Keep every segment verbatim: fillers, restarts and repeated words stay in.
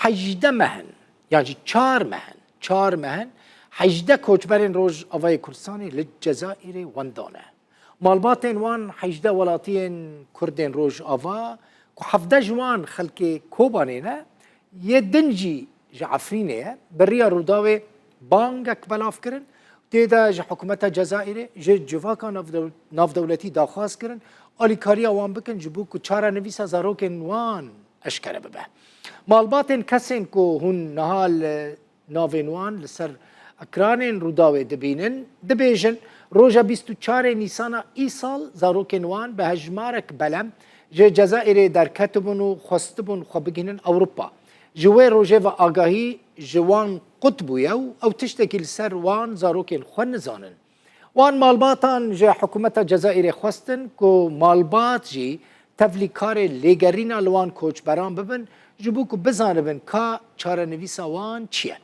hejdeh meh in, yan jî çar meh in, çar meh in, hejdeh koçberên Rojavayê Kurdistanê li Cezayirê wenda ne. Malbatên wan hejdeh welatiyên Kurdên Rojava, ku hevdeh ji wan xelkê Kobanê ne, yê din jî ji Efrînê ye, bi riya Rûdawê bangek belav kirin. Tê de ji hikûmeta Cezayirê, ji civaka navdew-, navdewletî daxwaz kirin, alîkariya wan bikin, ji bo ku çarenivîsa zarokên wan eşkere bibe. Malbatên kesên ku hûn niha li navên wan li ser ekranên Rûdawê dibînin, dibêjin, roja bîst û çarê Nîsana îsal zarokên wan bi hejmarek belem ji Cezayirê derketibûn û xwestibûn xwe bigihînin Ewropa. Ji wê rojê ve agahî ji wan qut bûye û ew tiştekî li ser wan zarokên xwe nizanin. Wan malbatan ji hikûmeta Cezayirê xwestin ku malbat jî tevlîkarê lêgerîna li wan koçberan bibin, ji bo ku bizanibin ka çarenivîsa wan çi ye.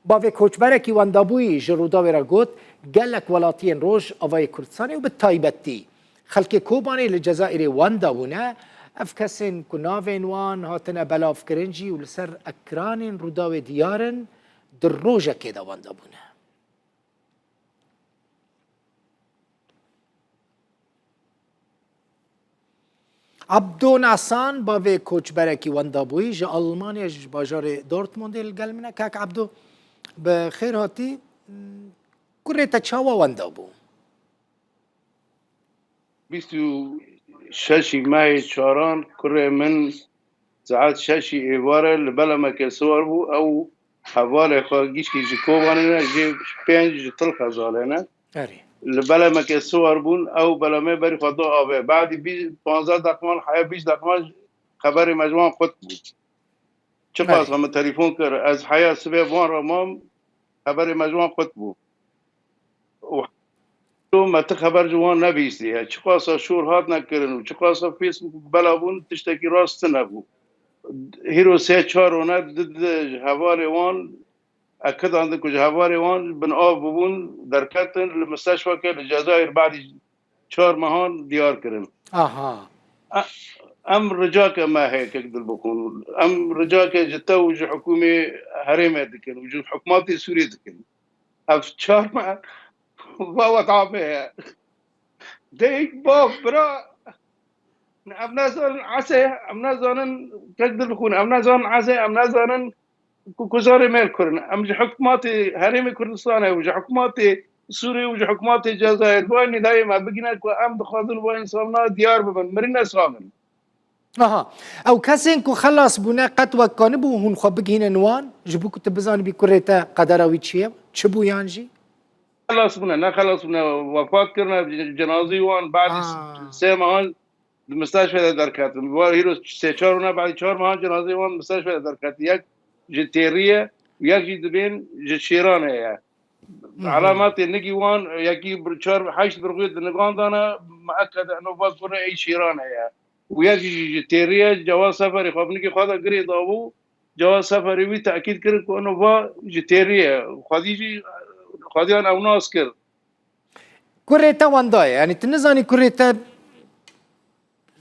Bavê koçberekî wendabûyî ji Rûdawê re got, gelek welatiyên Rojavayê Kurdistanê û bi taybetî xelkê Kobanê li Cezayirê wenda bûne. Ev kesên ku navên wan hatine belavkirin jî û li ser ekranên Rûdawê diyar in, di rojekê de wenda bûne. Abdo Nasan, bavê koçberekî wendabûyî, ji Almanya, ji bajarê Dortmundê li gel min e. Kak Abdo, bi xêr hatî. Kurê te çawa wenda bû? Bîst û şeşî mehê çaran kurê min saet şeşî êvarê li belemeke siwar bû. Ew hevalê xwe gişkî ji Kobanê ne, jê pênc ji Tilxezalê ne. Erê. Li belemeke siwar bûn, ew belemê berî xwe da avê. Badî bî-, panzdeh deqiman, heya bîst deqiman xeberê me ji wan qut bû. Çiqas Erê. me telefon kir, ez heya sibê van re mam, xeberê me ji wan qut bû. Û me ti xeber ji wan nebihîstiye. Çiqasa şor hatine kirin û çiqasa Facebook bela bûn, tiştekî rast tune bû. Hîro sê çar rone di, di ji hevalê wan ekidandin ku ji hevalê wan bin av bûbûn, derketin li misteşfeke li Cezayir badî çar mehan diyar kirin. Aha. E-, em ricake me heye kek Dilbixwîn. Em ricake ji te û ji hikûmê herêmê dikin û ji hikûmatê Sûriyê dikin. Ev çar me va weta me ye. Deyik bav bira. Em nazanin Esê, em nazanin kek Dilbixwîn, em nazanin Esê, em nazanin ku kuzarê me li kur in. Em ji hikûmatê Herêmê Kurdistanê û ji hikûmatê Sûriyê û ji hikûmatê Cezayir, vay nîdayê me bigîne ku em dixwazin vay însanina diyar bibin, mirîne sax in. Aha. Ew kesên ku xelas bûne qet wek kanibû hûn xwe bigihînin wan, ji bo ku tu bizanibî kurê te qedera wî çi ye, çi bû yan jî? Xelas bûne, ne xelas bûne, wefat kirine, cenazî wan, badî Aa. sê mehan di misteşfê de derketin. Wa hîro sê çar rûne, badî çar mehan cenazê wan misteşfê de derketin. Yek ji Têrî ye û yek jî dibên ji Şêranê ye. Hı hı. Alametê nigî wan, yekî bir çar, heşt birxuyê di nigan de ne, meekede eno va kurê ey Şêranê ye. Û yek jî ji Têrî ye, Cewad Seferî xwe bi nigê xwe de girê dabû. Cewad Seferî wî tekîd kir ku eno va ji Têrî ye. Xwedî jî, xwediyan ew nas kir. Kurê te wenda ye. Yanî tu nizanî kurê te,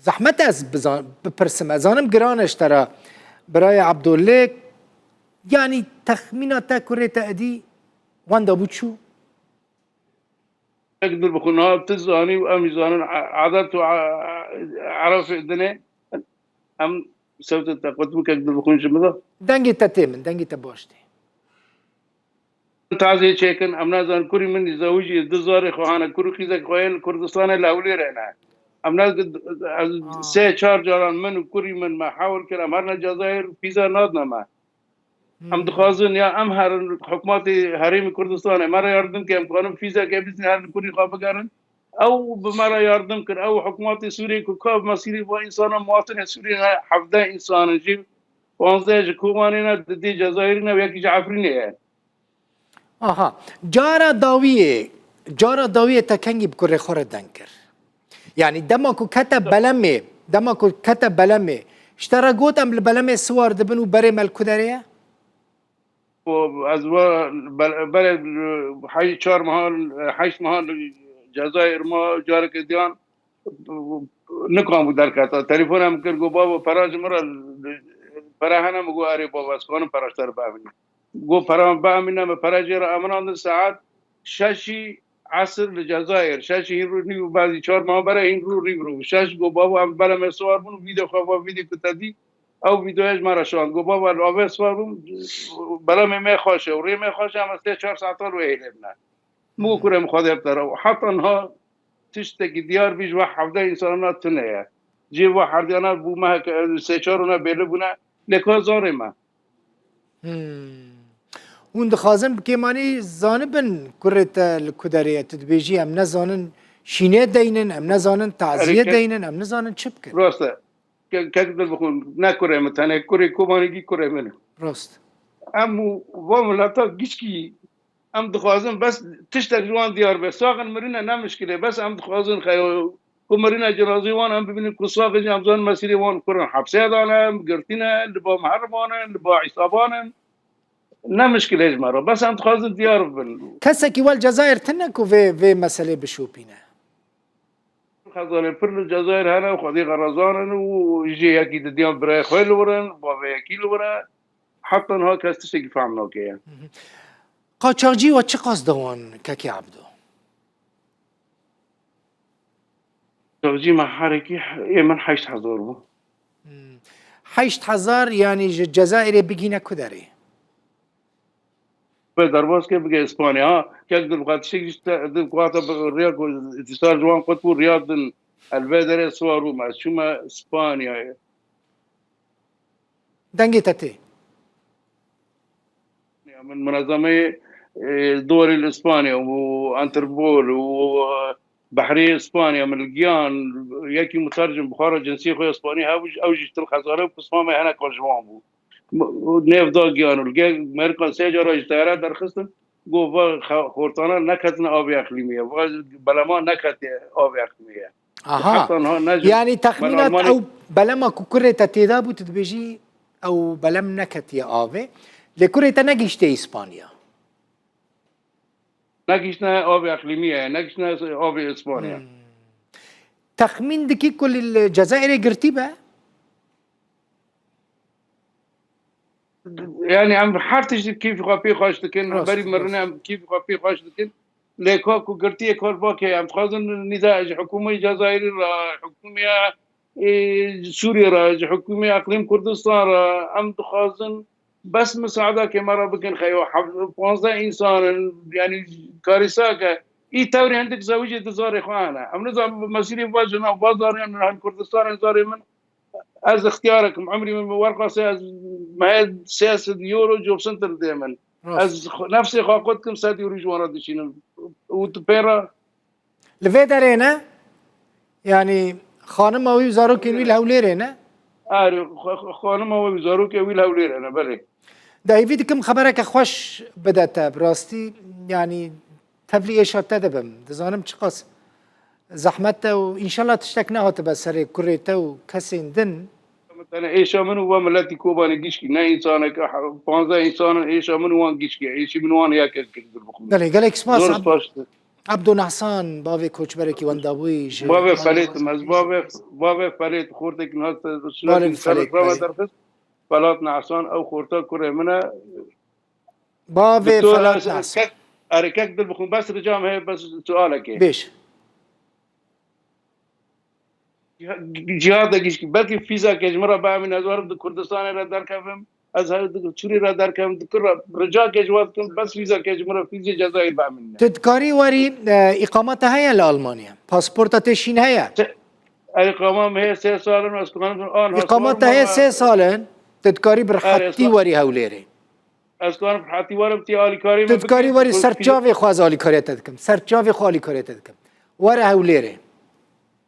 zehmet e ez bizan-, bipirsim. Ez zanim giran e ji te re, birayê Ebdo, lê yanî texmîna te kurê te êdî wenda bû çû? Kek Dilbixwîn, niha tu zanî û em jî zanin, e-, edet û e-, e-, erefê dinê. Em sewtê te qut bû, kek Dilbixwîn, ji min re. Dengê te tê min, dengê te baş tê. Tazê çêkin, em nazanin kurî min zewicî, du zarê xwe hane, kur û qîzek xwe yên li Kurdistanê li Hewlêrê ne. Em ne, ez Aa. sê çar caran min û kurî min me hewl kir, em herine Cezayir, fîza nadine me. Em Hmm. dixwazin ya em herin hikûmetê Herêmê Kurdistanê me re yardim ke, em karin fîzeke bîstin herin kurî xwe bigerin. Ew bi me re yardim kir. Ew hikûmetê Sûriyê ku ka mesîrê va însanan muwatinê Sûriyê ne, hevdeh însan in jî, panzdeh ji Kobanê ne, didê Cezayirî ne û yekî ji Efrînê ye. Aha. Cara dawiyê, cara dawiyê te kengî bi kurê xwe re deng kir? Yanî dema ku kete belemê, dema ku kete belemê, ji te re got em li belemê siwar dibin û berê me li ku derê ye? Û ez we bel-, berê, e, hej çar mehan, e, heşt mehan li Cezayir ma, careke diyan, e, nikan bû derketa. Telefon em kir, got, "Babo, pera ji min re, e, Pere hene? Min got, erê baba, ez kanim pere ji te re biamînim. Got, pere min biamîne, min pere jê re eminandin saet şeşî esir li Cezayir. Şeşî hîn rû nîv, bazî çar meha bere hîn rû rî rû. Şeş got, baba, em belemê siwar bûn, vîdeo xwe va vîdeo ku te dî, ew vîdeoya ji me re şand. Got, baba, li avê siwar bûm, belemê me xweş e û rê me xweş e, em sê çar saetan wê hêlê bine. Min got, kurê min, Xwedê bi te re. Û heta niha tiştekî diyar bî ji we hevdeh însana tune ye. Cihê we herdiyana bû meheke, sê çar wina bêli bûne. Lê ka zarê me. Hmm. Hûn dixwazin bi kêmanî zanibin kurê te li ku derê ye? Tu dibêjî, em nezanin şînê deynin, em nezanin taziyê Erê ke- deynin, em nizanin çi bikin. Rast e. Ke-, kek dil bixwin, ne kurê min, tenê kurê Kobanî gî kurê min. Rast. Em û va mileta gişkî, em dixwazin bes tiştek ji wan diyar be. Saxin mirîne ne mişkilê, bes em dixwazin xeyo ku mirîne cenazeyê wan em bibînin, ku saxê jî em zanin mesîrê wan kurin hepsê dane, girtîne, li ba Miheriban in, li ba Îsaban in. Ne mişkilê ji me re. Bes em dixwazin diyar bibin. Kesekî wel Cezayir tune ku vê, vê meselê bişopîne? Xezanê pir li Cezayir hene û xwedî xerezan in û jê yekî didiyan birayê xwe li wir in, bavê yekî li wir e. Heta niha kes tiştekî fehm nake ye. Qaçaxcî we çiqas da wan, Kekê Ebdo? Qaçaxcî me herekî ê min heşt hezar bû. Hmm. Heşt hezar, yanî ji Cezayirê bigîne ku derê? Be derbas ke bige Îspanya. Ha, kek dil xwe tiştek ji te, dil xwe te bi riya ku îtîsal ji wan qut bû, riya din elvê derê siwar bûm. Ez çûme Spanyayê. Dengê te tê. Ya min munezemeyê, e, dorê li Spanya û Interpol û, e, behrê Spanya min li giyan yekî mutercim bi xwe re cinsiyê xwe ya Spanî hebû, ew jî til xezane û pisma me hene ka ji wan bû. Nêv da giyan û li gel Merika sê cara ji teyara derxistin, got, va xe-, xortana neketine avê eqlîmê ye, va belema neketiye avê eqlîmê ye. Aha. Heta niha ne ji Yanî texmînat Almanya ew belema ku kurê te têda bû, tu dibêjî ew belem neketiye avê. Lê kurê te negihiştiye Îspanya? Negihiştine avê eqlîmî ye, negihiştine avê Îspanya. Hmm. Texmîn dikî ku li, li Cezayirê girtî be? Yani em her tişt keyfî xwe pê xweş dikin, Rast, berî mirinê rast. em keyfî xwe pê xweş dikin. Lê ka ku girtiyê kar bake, em dixwazin nîda ji hikûmê Cezayirî re, hikûmê, e, Sûriyê re, ji hikûmê Eqlîm Kurdistan re, em dixwazin bes misaada ke me re bikin, xeyo hev-, panzdeh însan in, yani karîsa ke, î tewrê hindik zewicê di zarê xwe hene. Em nizanin mesîrê va jina, va zarê min, hel Kurdistanê zarê min, ez ixtiyarek im, emrî min werqasê ez mehê sê sed euro job center dê min. Rast. Ez xwe, nefsê xwe qut kim sed euro ji wan re dişînim. Û tu pê re Li vê derê ne? Yanî xanima wî û zarokên wî li Hewlêrê ne? Erê, xwe-, xwe-, xanima wî û zarokê wî li Hewlêrê ne, belê. De hêvî dikim xebereke xweş bide te, bi rastî, yanî tevlî êşa te dibim. Dizanim çiqas zehmet e û înşallah tiştek nehatibe serê kurê te û kesên din. Tenê êşa min û va miletî Kobanê gişkî, ne însaneke, panzdeh însan in, êşa min û wan gişkî ye. Êşî min û wan yek e, kir bixwin. Belê, gelek spas. Zor spas. Ebdo Nehsan, bavê koçberekî wendabûyî ji Bavê Felat, ez bavê, bavê Felat, xortekî niha te, Bavê Felat, belê. Derxist. Felat Nehsan, ew xorta kurê min e. Bavê Doktor, Felat ez, Nehsan. Kek, erê kek dil bixwin, bes rica me heye, bes sualekê. Bêj. Cihad de gişkî, belkî fîzeke ji min re biamîne, ez werim di Kurdistanê re derkevim, ez her di Sûrî re derkevim, di kur re ricake ji we dikim, bes fîzeke ji min re, fîzê Cezayir biamîne. Tu dikarî werî, e, îqama te heye li Almanya? Pasporta te şîn heye? Te-, ew îqama min heye sê sal in, ez kanim an Îqama te heye sê sal in, tu dikarî bi Erê, rehetî ez werî Hewlêrê. Ez kanim rehetî werim tê alîkarî Tu min dikarî bikî, werî ser çavê xwe ez alîkariya te dikim. Ser çavê xwe alîkariya te dikim. Were Hewlêrê.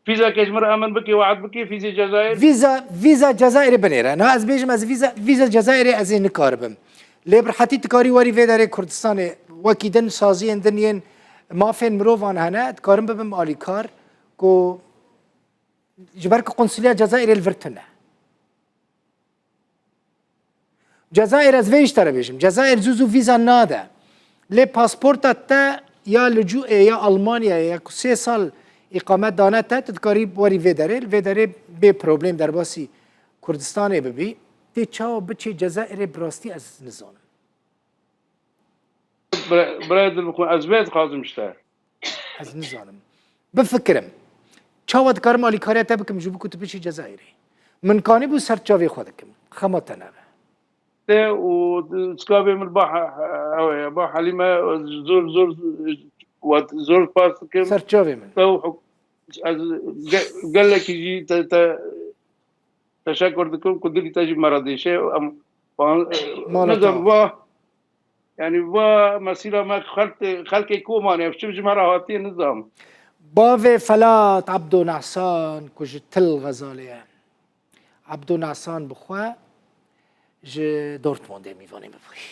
Fîzeke ji min re emin bikî, we'd bikî, fîzê Cezayir. Vîza, vîza Cezayirê binêre. Na ez bêjim ez vîza, vîza Cezayirê ez ê nikaribim. Lê bi rehetî dikarî werî vê derê Kurdistanê. Wekî din saziyên din yên mafên mirovan hene, dikarim bibim alîkar ku ji ber ku qunsuliya Cezayirê li vir tune. Cezayir, ez vê ji te re bêjim. Cezayir zû zû vîza nade. Lê pasporta te ya licûê ya Almanyayê ya ku sê sal îqamet dane te, tu dikarî werî vê derê, li vê derê bê problem derbasî Kurdistanê bibî. Tê çawa biçê Cezayirê, bi rastî ez nizanim. Bira- Birayê dilbixwin, ez vê dixwazim ji te. Ez nizanim. Bifikirim. Çawa dikarim alîkariya te bikim ji bo ku tu biçî Cezayirê? Min kanîbû ser çavê xwe dikim. Xema te nebe. Te û çikavê min ba he- he- ew e, ba Helîme, zor zor wat zor spas dikim. Ser çavê min. Te û huk- ez ge- gelekî jî te te teşekur dikim ku dilî te jî me re dêşe. Em Mala nizam te. Va yani va mesela me xelk xelkê Komanê ev çim ji me re hatiye nizam. Bavê Felat Abdo Nahsan ku ji Til Xezalê ye. Abdo Nahsan bi xwe ji Dortmundê mîvanê min bûyî.